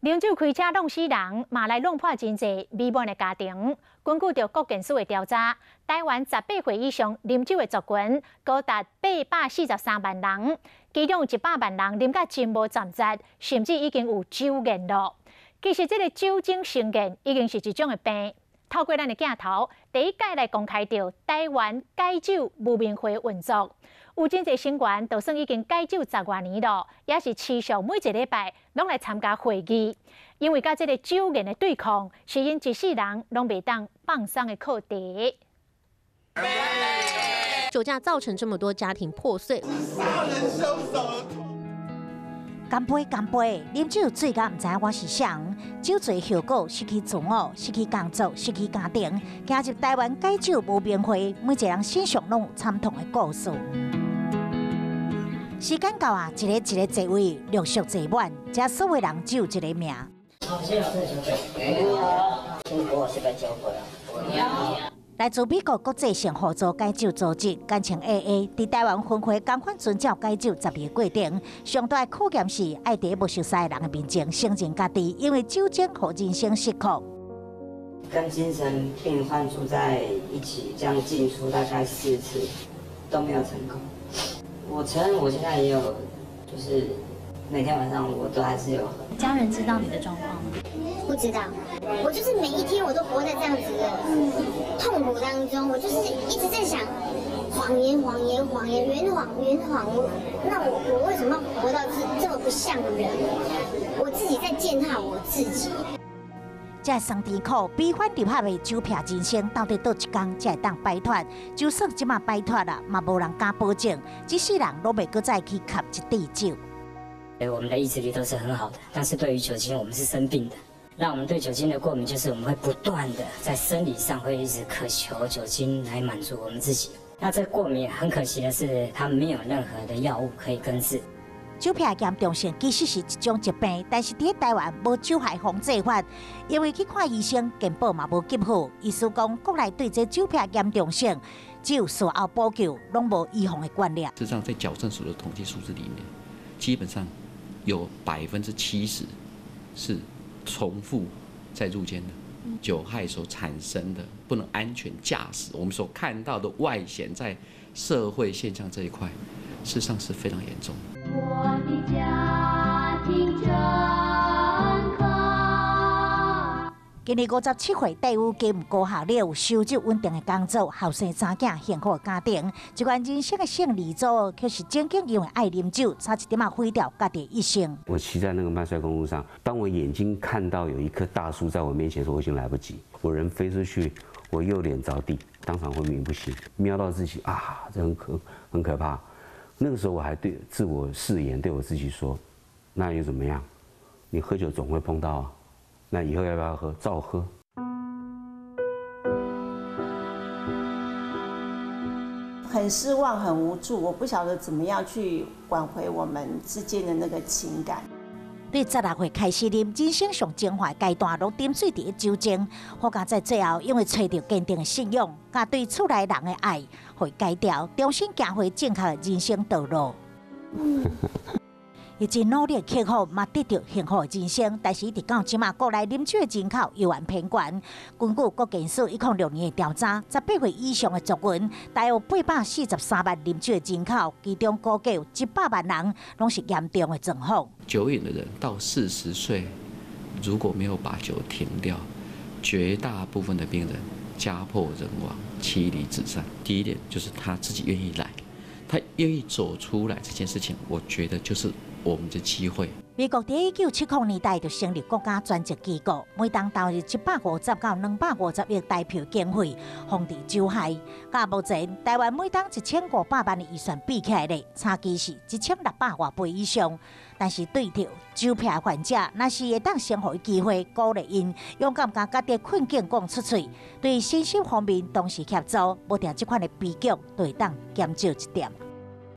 啉酒開車弄死人，嘛來弄破真濟美滿的家庭。根據著國健署的調查，台灣18歲以上啉酒的族群高達843萬人，其中100萬人啉甲真無站節，甚至已經有酒癮囉。其實這个酒精成癮已經是一種的病。透過咱的鏡頭，第一擺來公開著台灣戒酒無眠會運作。有真濟成員，就算已經戒酒十外年囉，也是持續每一禮拜攏來參加會議。因為佮這个酒癮的對抗，是𪜶一世人攏袂當放鬆的課題。酒駕造成這麼多家庭破碎。乾杯，乾杯！啉酒醉甲毋知影我是誰，酒醉後果失去自我、失去工作、失去家庭。加入台灣戒酒無眠會，每一个人身上攏有慘痛的故事。時間到啊，一个一个座位陸續坐滿，這所有人只有一个名。聽過是不酒鬼啊？來自美國國際性互助戒酒組織，簡稱 AA，佇台灣分會仝款遵照戒酒12个過程。上大的考驗是愛佇無熟似的人的面前承認家己因為酒精予人生失控。跟精神病患住在一起，這樣進出大概四次都沒有成功。我承認我現在也有，就是每天晚上我都還是有喝。家人知道你的狀況嗎？不知道，我就是每一天我都活在這樣子的痛苦當中，我就是一直在想謊言、謊言、謊言、圓謊、圓謊。我那我我為什麼要活到這這麼不像人？我自己在踐踏我自己。這酸甜苦，悲歡離合的酒癖人生，到底佗一工才會當擺脫？就算這馬擺脫啦，嘛無人敢保證，這世人攏袂閣再去磕一滴酒。我們的意志力都是很好的，但是對於酒精，我們是生病的。那我們對酒精的過敏，就是我們會不斷的在生理上會一直渴求酒精來滿足我們自己。那這過敏很可惜的是，它沒有任何的藥物可以根治。酒癖嚴重性其實是一種疾病，但是佇台灣無酒害防治法，因為去看醫生，健保嘛無給付。醫師講，國內對這酒癖嚴重性，只有事後補救，攏無預防的觀念。事實上，在矯正署的統計數字裡面，基本上有70%是重複在入監的。酒害所產生的不能安全駕駛，我們所看到的外顯在社會現象這一塊，事實上是非常嚴重的。我的家庭真可愛。今年57歲，戴宇兼高學歷，收入穩定的工作，後生查囝，幸福的家庭。這款人生的勝利組，卻是曾經因為愛啉酒，差一點仔毀掉家己一生。我騎在那個麥帥公路上，當我眼睛看到有一棵大樹在我面前的時候，我已經來不及，我人飛出去，我右臉着地，當場昏迷不醒，瞄到自己啊，這很可怕。那個時候我還對自我誓言，對我自己說，那又怎麼樣？你喝酒總會碰到啊。那以後要不要喝？照喝。很失望，很無助，我不曉得怎麼樣去挽回我們之間的那個情感。對16歲開始啉，人生上精華階段，攏沉醉佇酒精。好佳哉最後，因為揣著堅定的信仰，佮對厝內人的愛，予伊改掉，重新行回正確的人生道路。伊真努力克服，嘛得著幸福的人生。但是，一直到這馬，國內啉酒的人口猶原偏懸。根據國健署106年的調查，18歲以上的族群，大約843萬啉酒的人口，其中估計有100萬人攏是嚴重的狀況。酒癮的人到40歲，如果沒有把酒停掉，絕大部分的病人家破人亡、妻離子散。第一點就是他自己願意來，他願意走出來這件事情，我覺得就是我們的機會。美國佇1970年代就成立國家專責機構，每冬投入150到250億台幣經費，防治酒害。佮目前台灣每冬1500萬的預算比起來咧，差距是1600外倍以上。但是對著酒癖患者，若是會當先予伊機會，鼓勵𪜶勇敢共家己困境講出喙，對身心方面同時協助，無定這款的悲劇就會當減少一點。